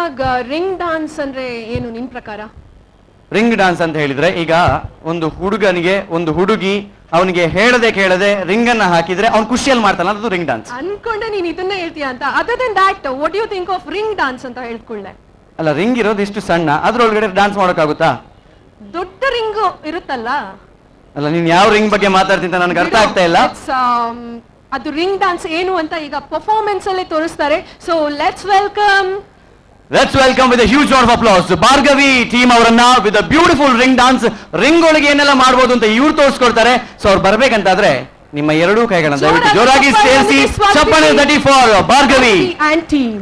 Anurag, ring dance ಅಂದ್ರೆ ಏನು ನಿನ್ ಪ್ರಕಾರ? ರಿಂಗ್ ಡಾನ್ಸ್ ಅಂತ ಹೇಳಿದ್ರೆ ಈಗ ಒಂದು ಹುಡುಗನಿಗೆ ಒಂದು ಹುಡುಗಿ ಅವನಿಗೆ ಹೇಳದೆ ಕೇಳದೆ ರಿಂಗ್ ಅನ್ನ ಹಾಕಿದ್ರೆ ಅವ್ನು ಖುಷಿಯಲ್ಲಿ ಮಾಡ್ತಾನ, ಅದು ರಿಂಗ್ ಡಾನ್ಸ್. ಅನ್ಕೊಂಡೆ ನೀನ್ ಇದನ್ನೇ ಹೇಳ್ತೀಯ ಅಂತ. Other than that, what you think of ring dance ಅಂತ ಹೇಳ್ಕೊಳ್ಳೆ? ಅಲ್ಲ, ರಿಂಗ್ ಇರೋದು ಇಷ್ಟು ಸಣ್ಣ, ಅದ್ರೊಳಗಡೆ ಡಾನ್ಸ್ ಮಾಡೋಕ್ಕಾಗುತ್ತಾ? ದೊಡ್ಡ ರಿಂಗ್ ಇರುತ್ತಲ್ಲ. ಅಲ್ಲ, ನೀನ್ ಯಾವ ರಿಂಗ್ ಬಗ್ಗೆ ಮಾತಾಡ್ತೀನಿ ಅಂತ ನನಗೆ ಅರ್ಥ ಆಗ್ತಾ ಇಲ್ಲ. ಅದು ರಿಂಗ್ ಡಾನ್ಸ್ ಏನು ಅಂತ ಈಗ ಪರ್ಫಾರ್ಮೆನ್ಸ್ ಅಲ್ಲೇ ತೋರಿಸ್ತಾರೆ. So let's welcome with a huge round of applause Bhargavi team ಅವರನ್ನ with a beautiful ring dance. Ring ಒಳಗೆ ಏನೆಲ್ಲ ಮಾಡ್ಬೋದು ಅಂತ ಇವ್ರು ತೋರಿಸ್ಕೊಡ್ತಾರೆ. ಸೊ ಅವ್ರು ಬರ್ಬೇಕಂತಾದ್ರೆ ನಿಮ್ಮ ಎರಡೂ ಕೈಗಳನ್ನ ದಯವಿಟ್ಟು ಜೋರಾಗಿ ಸೇರಿಸಿ ಚಪ್ಪಾಳೆ ತಟ್ಟಿ ಫಾರ್ ಭಾರ್ಗವಿ ಅಂಡ್ ಟೀಮ್.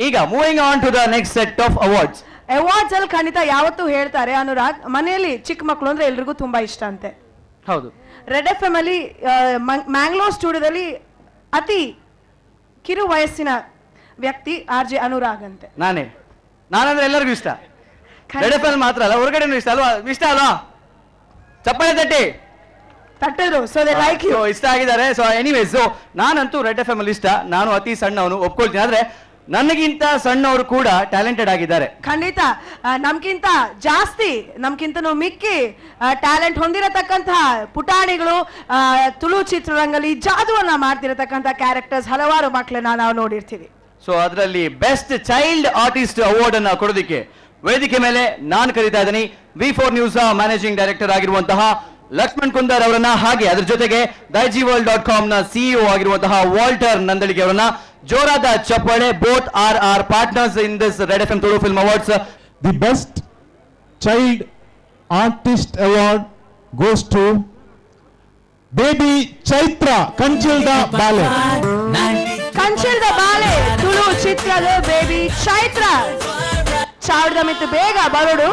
ಈಗ moving on to the next set of awards. Awards ಅಲ್ಲಿ ಖಂಡಿತ ಯಾವತ್ತೂ ಹೇಳ್ತಾರೆ ಅನುರಾಗ್, ಮನೆಯಲ್ಲಿ ಚಿಕ್ಕ ಮಕ್ಕಳು ಅಂದ್ರೆ ಎಲ್ರಿಗೂ ತುಂಬಾ ಇಷ್ಟ ಅಂತೆ. ಹೌದು. ರೆಡ್ ಎಫ್ ಎಂ ಅಲ್ಲಿ ಮ್ಯಾಂಗ್ಳೂರ್ ಸ್ಟುಡಿಯೋದಲ್ಲಿ ಅತಿ ಕಿರು ವಯಸ್ಸಿನ ವ್ಯಕ್ತಿ ಆರ್ ಜೆ ಅನುರಾಗ್ ಅಂತೆ. ನಾನಂದ್ರೆ ಎಲ್ಲರಿಗೂ ಇಷ್ಟ. ರೆಡ್ ಎಫ್ ಎಂ ಮಾತ್ರ ಅಲ್ಲ, ಹೊರಗಡೆನೂ ಇಷ್ಟ ಅಲ್ವಾ? ಇಷ್ಟ ಅಲ್ವಾ? ಚಪ್ಪಾಳೆ ತಟ್ಟಿ ತಟ್ಟರು. ಸೊ they like you, ಇಷ್ಟ ಆಗಿದ್ದಾರೆ. ಸೊ ಎನಿವೇಸ್, ಸೊ ನಾನಂತೂ ರೆಡ್ ಎಫ್ ಎಂ ಅಲ್ಲಿ ಇಷ್ಟ. ನಾನು ಅತಿ ಸಣ್ಣವನು ಒಪ್ಕೊಳ್ತೀನಿ, ಆದ್ರೆ ನನಗಿಂತ ಸಣ್ಣವರು ಕೂಡ ಟ್ಯಾಲೆಂಟೆಡ್ ಆಗಿದ್ದಾರೆ. ಖಂಡಿತ ನಮ್ಗಿಂತ ಜಾಸ್ತಿ, ನಮ್ಗಿಂತನೂ ಮಿಕ್ಕಿ ಟ್ಯಾಲೆಂಟ್ ಹೊಂದಿರತಕ್ಕಂತಹ ಪುಟಾಣಿಗಳು ತುಳು ಚಿತ್ರರಂಗಲ್ಲಿ ಜಾದುವನ್ನ ಮಾಡ್ತಿರತಕ್ಕಂತಹ ಕ್ಯಾರೆಕ್ಟರ್ಸ್ ಹಲವಾರು ಮಕ್ಕಳನ್ನ ನಾವು ನೋಡಿರ್ತೀವಿ. ಸೊ ಅದರಲ್ಲಿ ಬೆಸ್ಟ್ ಚೈಲ್ಡ್ ಆರ್ಟಿಸ್ಟ್ ಅವಾರ್ಡ್ ಅನ್ನ ಕೊಡೋದಿಕ್ಕೆ ವೇದಿಕೆ ಮೇಲೆ ನಾನು ಕರೀತಾ ಇದ್ದೀನಿ V4 news managing director ಆಗಿರುವಂತಹ ಲಕ್ಷ್ಮಣ್ ಕುಂದರ್ ಅವರನ್ನ, ಹಾಗೆ ಅದರ ಜೊತೆಗೆ daijiworld.com ನ ಸಿಇಒ ಆಗಿರುವಂತಹ ವಾಲ್ಟರ್ ನಂದಳಿಗೆ ಅವರನ್ನ. ಜೋರಾದ ಚಪ್ಪಾಳೆ. Both are our partners in this Red F M Tulu film awards. The best child artist award goes to baby Chaitra Kanchilda Bale. Kanchilda Bale Tulu ಚಿತ್ರದ ಬೇಬಿ ಚೈತ್ರ ಚಾವಡದ ಮಿತ್ತು ಬೇಗ ಬರೋಡು.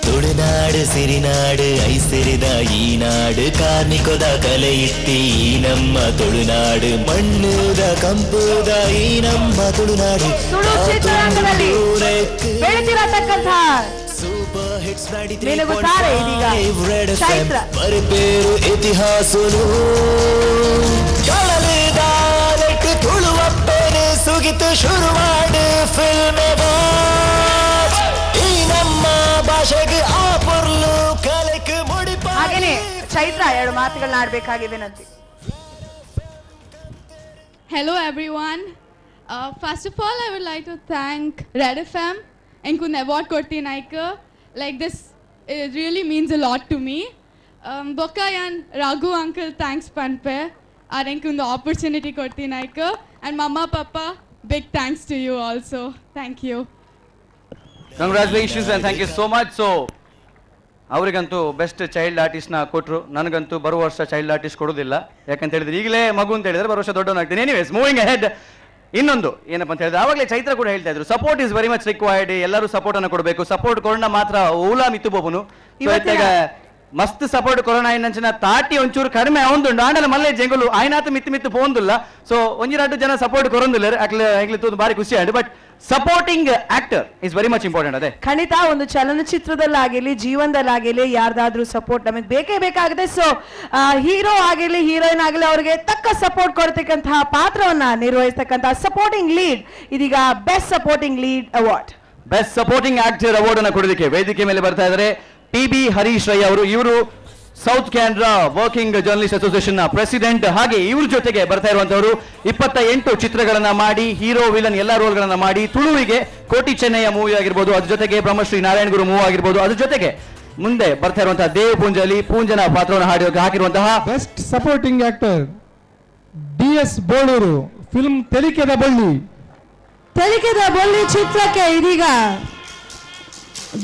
ತುಳುನಾಡು ಸಿರಿನಾಡು ಐಸಿರಿದ ಈ ನಾಡು, ಕಾರ್ಣಿಕೊದ ಕಲೆ ಇತ್ತಿ ಈ ನಮ್ಮ ತುಳುನಾಡು, ಮಣ್ಣುದ ಕಂಪುದ ಈ ನಮ್ಮ ತುಳುನಾಡು. ತುಳು ಚಿತ್ರರಂಗದಲ್ಲಿ ಬೆಳೆದಿರತಕ್ಕಂತಹ ಮಿನುಗುತ್ತಾರೆ ಇದೀಗ ಚೈತ್ರ. ಬರಿಪೇರು ಇತಿಹಾಸನು ಕಳಲಿದಾಲೆಟ್ಟು ತುಳುವಪ್ಪನೆ ಸುಗಿತು ಶುರುವಾಡು ಫಿಲ್ಮ್ ಈ ನಮ್ಮ ಭಾಷೆಗೆ ಆ ಪೊರ್ಲು ಕಲೆಗೆ ಮುಡಿಪ. ಹಾಗೇನೆ ಚೈತ್ರ ಎರಡು ಮಾತುಗಳನ್ನ ಆಡ್ಬೇಕಾಗಿದೆ ನಂತಿ. Hello everyone. First of all, I would like to thank Red FM and kun award korti naik. Like this, it really means a lot to me. Bokka yan Raghu uncle thanks panpe arenk un opportunity korti naik, and mama papa big thanks to you also. Thank you. Congratulations and thank you so much. So ಅವರಿಗಂತೂ best child ಆರ್ಟಿಸ್ಟ್ನ ಕೊಟ್ಟರು, ನನಗಂತೂ ಬರುವ ವರ್ಷ child artist ಕೊಡೋದಿಲ್ಲ. ಯಾಕಂತ ಹೇಳಿದ್ರೆ ಈಗಲೇ ಮಗು ಅಂತ ಹೇಳಿದ್ರೆ ಬರುವ ವರ್ಷ ದೊಡ್ಡವನಾಗ್ತೀನಿ. ಎನಿವೇಸ್ ಮೂವಿಂಗ್ ಅಹೆಡ್, ಇನ್ನೊಂದು ಏನಪ್ಪ ಅಂತ ಹೇಳಿದ್ರೆ ಆವಾಗಲೇ ಚೈತ್ರ ಕೂಡ ಹೇಳ್ತಾ ಇದ್ರು, support is very much required, ಎಲ್ಲರೂ ಸಪೋರ್ಟ್ ಅನ್ನು ಕೊಡಬೇಕು. ಸಪೋರ್ಟ್ ಕೊರೋನಾ ಮಾತ್ರ ಓಲಾ ಮಿತ್ತು ಬೋಬನು ಮಸ್ತ್ ಸಪೋರ್ಟ್ ಕೊರೋನಾ ಇನ್ನಂಚಿನ ತಾಟಿ ಒಂಚೂರು ಕಡಿಮೆ ಅವಂದುಂಡು ಆಂಡಲ ಮಲ್ಲೆ ಜಂಗುಲು ಆಯ್ನಾತ ಮಿತ್ತು ಮಿತ್ತು ಪೋಂದುಲ್ಲ. ಸೊ ಒಂಜಿರಾಟು ಜನ ಸಪೋರ್ಟ್ ಕೊರೊಂದಿಲ್ಲ ಆಗ್ಲಿ ಬಾರಿ ಖುಷಿ ಆಯ್ತು. But supporting actor is very much important. ಅದೇ ಖಂಡಿತ ಒಂದು ಚಲನಚಿತ್ರದಲ್ಲಾಗಿರ್ಲಿ ಜೀವನದಲ್ಲಾಗಿರ್ಲಿ ಯಾರ್ದಾದ್ರೂ ಸಪೋರ್ಟ್ ನಮಗೆ ಬೇಕೇ ಬೇಕಾಗುತ್ತೆ. ಸೊ ಹೀರೋ ಆಗಿರ್ಲಿ ಹೀರೋಯಿನ್ ಆಗಲಿ ಅವ್ರಿಗೆ ತಕ್ಕ ಸಪೋರ್ಟ್ ಕೊಡ್ತಕ್ಕಂತಹ ಪಾತ್ರವನ್ನ ನಿರ್ವಹಿಸ್ತಕ್ಕಂತಹ ಸಪೋರ್ಟಿಂಗ್ ಲೀಡ್ ಇದೀಗ best supporting lead award, best supporting actor award ಅನ್ನು ಕೊಡೋದಕ್ಕೆ ವೇದಿಕೆ ಮೇಲೆ ಬರ್ತಾ ಇದ್ದಾರೆ ಪಿ ಬಿ ಹರೀಶ್ ರೈ ಅವರು. ಇವರು South Canara working journalist association ನ ಪ್ರೆಸಿಡೆಂಟ್. ಹಾಗೆ ಇವ್ರ ಜೊತೆಗೆ ಬರ್ತಾ ಇರುವಂತವರು 28 ಚಿತ್ರಗಳನ್ನ ಮಾಡಿ ಹೀರೋ ವಿಲನ್ ಎಲ್ಲ ರೋಲ್ಗಳನ್ನ ಮಾಡಿ ತುಳುವಿಗೆ ಕೋಟಿ ಚೆನ್ನಯ್ಯ ಮೂವಿ ಆಗಿರ್ಬೋದು, ಅದ್ರ ಜೊತೆಗೆ ಬ್ರಹ್ಮಶ್ರೀ ನಾರಾಯಣ ಗುರು ಮೂವಿ ಆಗಿರ್ಬೋದು, ಅದ್ರ ಜೊತೆಗೆ ಮುಂದೆ ಬರ್ತಾ ಇರುವಂತಹ ದೇವ್ ಪೂಂಜಲಿ ಪೂಂಜನ ಪಾತ್ರವನ್ನು ಹಾಡಿ ಹಾಕಿರುವಂತಹ best supporting actor D S Boloor, film Telikeda Bolli. Telikeda Bolli ಚಿತ್ರಕ್ಕೆ ಇದೀಗ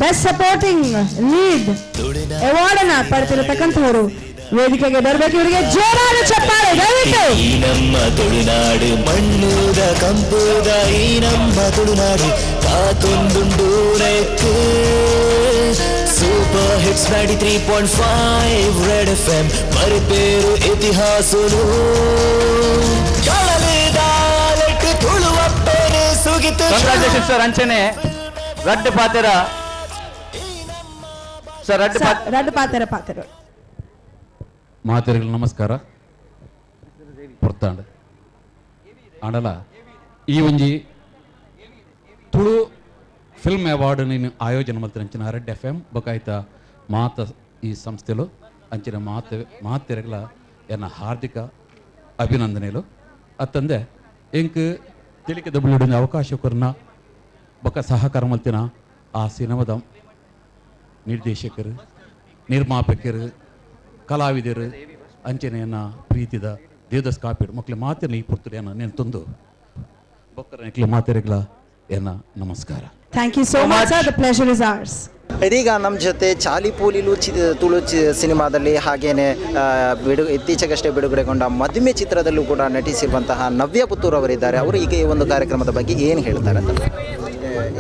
ಬೆಸ್ಟ್ ಸಪೋರ್ಟಿಂಗ್ ಲೀಡ್ ಅವಾರ್ಡ್ ಅನ್ನ ಪಡೆದಿರತಕ್ಕಂಥವರು ವೇದಿಕೆಗೆ ಬರಬೇಕು. ಇವರಿಗೆ ಜೋರಾದ ಚಪ್ಪಾಳೆ ದಯವಿಟ್ಟು. ಈ ನಮ್ಮ ತುಳುನಾಡು ಮಣ್ಣುದ ಕಂಪುದ ಈ ನಮ್ಮ ತುಳುನಾಡು ಕಾತೊಂದುಂಡು super hits 93.5 red F M ಬರಿಪೇರು ಇತಿಹಾಸನು ಕಳಲಿದಾಲೆಟ್ಟು ತುಳುವಪ್ಪನೆ ಸುಗಿತು. Congratulation sir. ಅಂಚನೆ ರಡ್ಡು ಪಾತೆರ ಸರ್, ರಡ್ಡು ಪಾತೆರ ಪಾತೆರ ಮಾತೆರೆಗಳು ನಮಸ್ಕಾರ. ಪೊರ್ತಾಂಡ್ ಆಂಡಲ ಈ ಒಂಜಿ ತುಳು ಫಿಲ್ಮ್ ಅವಾರ್ಡ್ ನೀನು ಆಯೋಜನೆ ಮಲ್ತಿನ ಅಂಚಿನ ರೆಡ್ ಎಫ್ ಎಂ ಬೊಕಾಯ್ತ ಮಾತ ಈ ಸಂಸ್ಥೆಲು ಅಂಚಿನ ಮಾತೆರೆಗಳ ಎನ್ನ ಹಾರ್ದಿಕ ಅಭಿನಂದನೆಲು. ಅತ್ತಂದೆ ಎಂಕ್ ತಿಳಿಕೆ ದಬ್ಳು ಅವಕಾಶ ಕೊರ್ನ ಬೊಕ ಸಹಕಾರ ಮಲ್ತಿನ ಆ ಸಿನಿಮಾದ ನಿರ್ದೇಶಕರು, ನಿರ್ಮಾಪಕರು, ಕಲಾವಿದರು ಅಂಚನೆಯನ್ನ ಪ್ರೀತಿದ ದೇವದಾಸ್ ಕಾಪಿಡ್ ಮಕ್ಕಳ ಮಾತಿನ ಈ ಪುರ್ತುಡಿಯನ್ನು ನೆನ್ತೊಂದು ಬೊಕ್ಕರ ನೆಕ್ಲೆ ಮಾತೆರೆಗಳ ಎನ್ನ ನಮಸ್ಕಾರ. Thank you so much sir, the pleasure is ours. ಇದೀಗ ನಮ್ಮ ಜೊತೆ ಚಾಲಿಪೂಲಿಲು ತುಳು ಸಿನಿಮಾದಲ್ಲಿ ಹಾಗೇನೆ ಇತ್ತೀಚೆಗಷ್ಟೇ ಬಿಡುಗಡೆಗೊಂಡ ಮದುವೆ ಚಿತ್ರದಲ್ಲೂ ಕೂಡ ನಟಿಸಿರುವಂತಹ ನವ್ಯ ಪುತ್ತೂರು ಅವರಿದ್ದಾರೆ. ಅವರು ಈಗ ಈ ಒಂದು ಕಾರ್ಯಕ್ರಮದ ಬಗ್ಗೆ ಏನು ಹೇಳ್ತಾರೆ ಅಂತ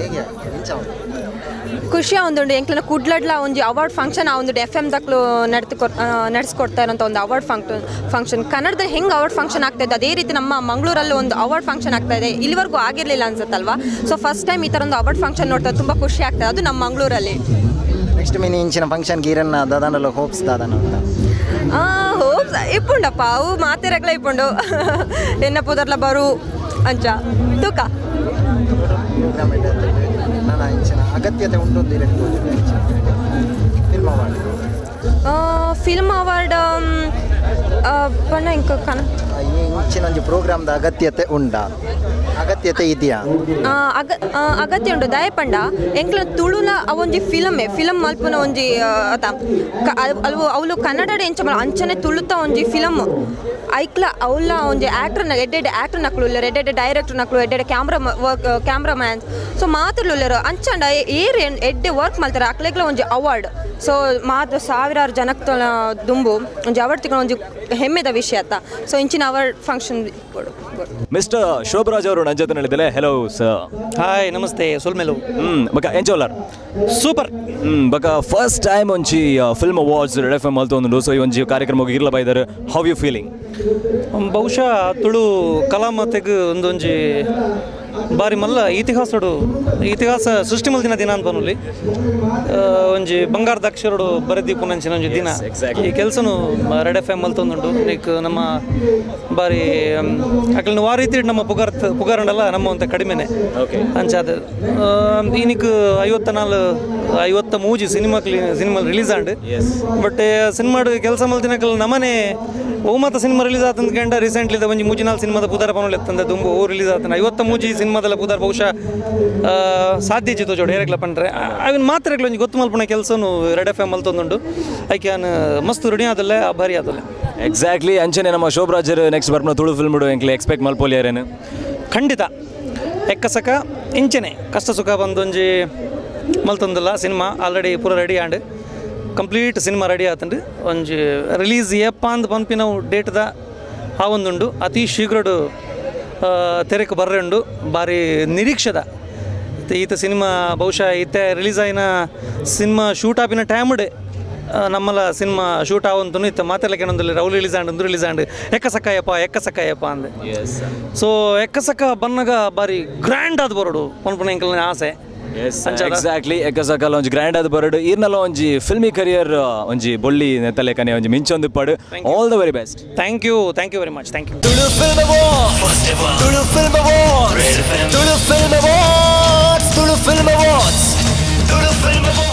ಹೇಗೆ ಖುಷಿ ಒಂದುಂಡು ಎಂಕ್ಲನ ಕುಡ್ಲಡ್ಲ ಒಂಜಿ ಅವಾರ್ಡ್ ಫಂಕ್ಷನ್ ಆ ಒಂದು ಎಫ್ ಎಮ್ ದಕ್ಲು ನಡೆಸ್ಕೊಡ್ತಾ ಇರೋಂಥ ಒಂದು ಅವಾರ್ಡ್ ಫಂಕ್ಷನ್ ಕನ್ನಡದಲ್ಲಿ ಹೆಂಗೆ ಅವಾರ್ಡ್ ಫಂಕ್ಷನ್ ಆಗ್ತಾ ಇದೆ ಅದೇ ರೀತಿ ನಮ್ಮ ಮಂಗಳೂರಲ್ಲಿ ಒಂದು ಅವಾರ್ಡ್ ಫಂಕ್ಷನ್ ಆಗ್ತಾ ಇದೆ. ಇಲ್ಲಿವರೆಗೂ ಆಗಿರಲಿಲ್ಲ ಅನ್ಸುತ್ತಲ್ವಾ. ಸೊ ಫಸ್ಟ್ ಟೈಮ್ ಈ ಥರ ಒಂದು ಅವಾರ್ಡ್ ಫಂಕ್ಷನ್ ನೋಡ್ತಾ ತುಂಬ ಖುಷಿ ಆಗ್ತದೆ, ಅದು ನಮ್ಮ ಮಂಗಳೂರಲ್ಲಿ. ನೆಕ್ಸ್ಟ್ ಮೀನು ಇಂಚಿನ ಫಂಕ್ಷನ್ ಗೀರನ್ನ ದಾದಾನಲ್ಲ ಹೋಪ್ಸ್ ದಾದಾನ ಅಂತ ಹೋಪ್ಸ್ ಇಪ್ಪುಂಡಪ್ಪ ಅವು ಮಾತಿರಗ್ಲ ಇಪ್ಪುಂಡು ಎನ್ನ ಪುದರ್ಲ ಬರು ಅಂಚ ತೂಕ ಅಗತ್ಯತೆ ಉಂಟು ಫಿಲ್ಮ್ ಅವಾರ್ಡ್ ಫಿಲ್ಮ್ ಅವಾರ್ಡ್ ಪಂಡ ಇಂಕ ಕನ ಇಂಚಿನ ಒಂಜಿ ಪ್ರೋಗ್ರಾಮ್ದ ಅಗತ್ಯತೆ ಉಂಡಾ, ಅಗತ್ಯತೆ ಇದೆಯಾ? ಅಗತ್ಯ ಉಂಡು. ದಯ ಪಂಡ ಎಂಕ್ಲ ತುಳುನ ಅವೊಂಜಿ ಫಿಲಮೇ ಫಿಲಮ್ ಮಲ್ಪುನ ಒಂಜಿ ಅತ ಅವು ಅವಳು ಕನ್ನಡ ಎಂಚ ಅಂಚನೆ ತುಳುತ ಒಂಜಿ ಫಿಲಮ್ ಐಕ್ಲ ಅವಳ ಒಂಜಿ ಆ್ಯಕ್ಟರ್ನ ಎಡ್ಡೆಡ್ ಆ್ಯಕ್ಟರ್ ನಕ್ಲು ಉಲ್ಲೆರ್, ಎಡ್ಡೆಡ್ ಡೈರೆಕ್ಟರ್ ನಕ್ಲು, ಎಡ್ಡೆಡ್ ಕ್ಯಾಮ್ರಾ ವರ್ಕ್ ಕ್ಯಾಮ್ರಾಮ್ಯಾನ್ ಸೊ ಮಾತುಲು ಉಲ್ಲೆರ್. ಅಂಚಂಡ ಏರ್ ಎಡ್ಡೆ ವರ್ಕ್ ಮಲ್ತಾರೆ ಅಕ್ಲೆಗ್ಲ ಒಂಜಿ ಅವಾರ್ಡ್. ಸೊ ಮಾತ್ರ ಸಾವಿರಾರು ಜನಕ್ಕೆ ದುಂಬು ಒಂಜಿ ಅವಾರ್ಡ್ ತಿಕ್ಕೊಂಡು ಒಂಜಿ ಹೆಮ್ಮೆದ ವಿಷಯ ಅತ್ತ. ಸೊ ಇಂಚಿನ ಅವಾರ್ಡ್ ಫಂಕ್ಷನ್ ಮಿಸ್ಟರ್ ಶೋಭರಾಜ್ ಅವರು ನನ್ನ ಜೊತೆ ಹೇಳಿದ್ದಾರೆ. Hello sir. Hi, ನಮಸ್ತೆ. ಸೊಲ್ಮೆಲು ಬಕ ಎಂಚೋಲಾರ್ ಸೂಪರ್. ಬಕ ಫಸ್ಟ್ ಟೈಮ್ ಒಂಜಿ film awards red F M ಮಲ್ತೊಂದುಂಡು. ಸೊ ಈ ಒಂಜಿ ಕಾರ್ಯಕ್ರಮಕ್ಕೆ ಇರ್ಲ ಬೈದಾರೆ, how you feeling? ಬಹುಶಃ ತುಳು ಕಲಾಮತೆಗ್ ಒಂದೊಂಜಿ ಬಾರಿ ಮಲ್ಲ ಇತಿಹಾಸಡು ಇತಿಹಾಸ ಸೃಷ್ಟಿ ಮಲ್ದಿನ ದಿನ ಅಂತ ಪನುಲಿ ಒಂಜಿ ಬಂಗಾರದ ಅಕ್ಷರಡು ಬರೆದಿ ಪುನಂಚಿನ ಒಂಜಿ ದಿನ. ಈ ಕೆಲಸನು ರೆಡ್ ಎಫ್ ಎಮ್ ಮಲ್ತೊಂದುಂಡು. ಲೈಕ್ ನಮ್ಮ ಬಾರಿ ಅಕಲ್ನ ವಾ ರೀತಿ ನಮ್ಮ ಪುಗಾರ್ ಪುಗಾರಂಡಲ್ಲ ನಮ್ಮ ಅಂತ ಕಡಿಮೆನೆ ಅಂಚಾದ. ಈನಿಕ್ 54 53 ಸಿನಿಮಾ ಸಿನಿಮಾ ರಿಲೀಸ್ ಆಂಡ್ ಬಟ್ ಸಿನಿಮಾಡು ಕೆಲಸ ಮಲ್ತಿನಕಲ್ ನಮ್ಮನೆ ಓ ಮಾತ ಸಿನಿಮಾ ರಿಲೀಸ್ ಆತಂದ್ಕಂಡ ರೀಸೆಂಟ್ಲಿ ಒಂಜಿ ಮೂಜಿ ನಾಲ್ಕು ಸಿನಿಮಾದ ಪುದಾರ ಪನೋಲ್ ಎತ್ತಂದ ದುಂಬು ಓ ರಿಲೀಸ್ ಆತನ 53 ಸಿನಿಮಾದಲ್ಲ ಪುದಾರ್ ಬಹುಶಃ ಸಾಧ್ಯ ಜಿತೋ ಜೋಡಿ ಏರೆಗ್ಲ ಪಂಡ್ರೆ ಅವನ್ ಮಾತ್ರ ಒಂಜಿ ಗೊತ್ತು ಮಲ್ಪುನ ಕೆಲಸನು ರೆಡ್ ಎಫ್ ಎಮ್ ಮಲ್ತೊಂದುಂಡು. ಐಕೆ ಮಸ್ತ್ ಋಣಿ ಆದಲ್ಲೇ ಆಭಾರಿ ಆದಲ್ಲೇ. ಎಕ್ಸಾಕ್ಟ್ಲಿ ಅಂಚನೆ ನಮ್ಮ ಶೋಭರಾಜರ್ ನೆಕ್ಸ್ಟ್ ಬರ್ಪುನ ತುಳು ಫಿಲ್ಮ್ ಎಂಕ್ಲೆ ಎಕ್ಸ್ಪೆಕ್ಟ್ ಮಲ್ಪೊಲಿಯಾರೇನು? ಖಂಡಿತ ಎಕ್ಕಸಕ ಇಂಚನೆ ಕಷ್ಟ ಸುಖ ಬಂದೊಂಜಿ ಮಲ್ತೊಂದಲ್ಲ ಸಿನಿಮಾ ಆಲ್ರೆಡಿ ಪೂರ ರೆಡಿ ಆಂಡ್ ಕಂಪ್ಲೀಟ್ ಸಿನಿಮಾ ರೆಡಿ ಆತಂಡು. ಒಂಜಿ ರಿಲೀಸ್ ಏಪ್ಪ ಅಂದ್ ಪನ್ಪಿನವು ಡೇಟ್ದ ಆ ಒಂದುಂಡು ಅತಿ ಶೀಘ್ರಡು ತೆರೆಕ್ ಬರ್ರೆ ಉಂಡು. ಭಾರಿ ನಿರೀಕ್ಷೆದ ಈತ ಸಿನಿಮಾ ಬಹುಶಃ ಈತ ರಿಲೀಸ್ ಆಯಿನ ಸಿನಿಮಾ ಶೂಟ್ ಆಪಿನ ಟೈಮ್ಡೆ ನಮ್ಮಲ್ಲ ಸಿನಿಮಾ ಶೂಟ್ ಆವಂತೂ ಇತ್ತ ಮಾತೆಲ್ಲ ಕೇಳೊಂದಿಲ್ಲ ರೌಲ್ ರಿಲೀಸ್ ಆಂಡ್ ಒಂದು ರಿಲೀಸ್ ಆಂಡ್ ಎಕ್ಕಸಕ್ಕಯ್ಯಪ್ಪ ಎಕ್ಕಸಕ್ಕಯ್ಯಪ್ಪ ಅಂದೆ. ಸೊ ಎಕ್ಕಸಕ್ಕ ಬನ್ನಗ ಭಾರಿ ಗ್ರ್ಯಾಂಡ್ ಆದ ಬರೋಡು ಪನ್ಪುನ ಎಂಕಲ್ನ ಆಸೆ. ಎಕ್ಸಾಕ್ಟ್ಲಿ ಎಕ್ಕಸಕ್ಕಲ ಒಂಜಿ ಗ್ರ್ಯಾಂಡ್ ಆದ ಬರೋಡು ಈರ್ನಲ ಒಂಜಿ ಫಿಲ್ಮಿ ಕರಿಯರ್ ಒಂಜಿ ಬೊಳ್ಳಿ ನೆತ್ತಲೇಕನೆ ಒಂಜಿ ಮಿಂಚೊಂದು ಪಡು. All the very best. Thank you, thank you very much. Thank you. Tulu film awards, Tulu film awards, Tulu film awards, Tulu film awards, Tulu film awards.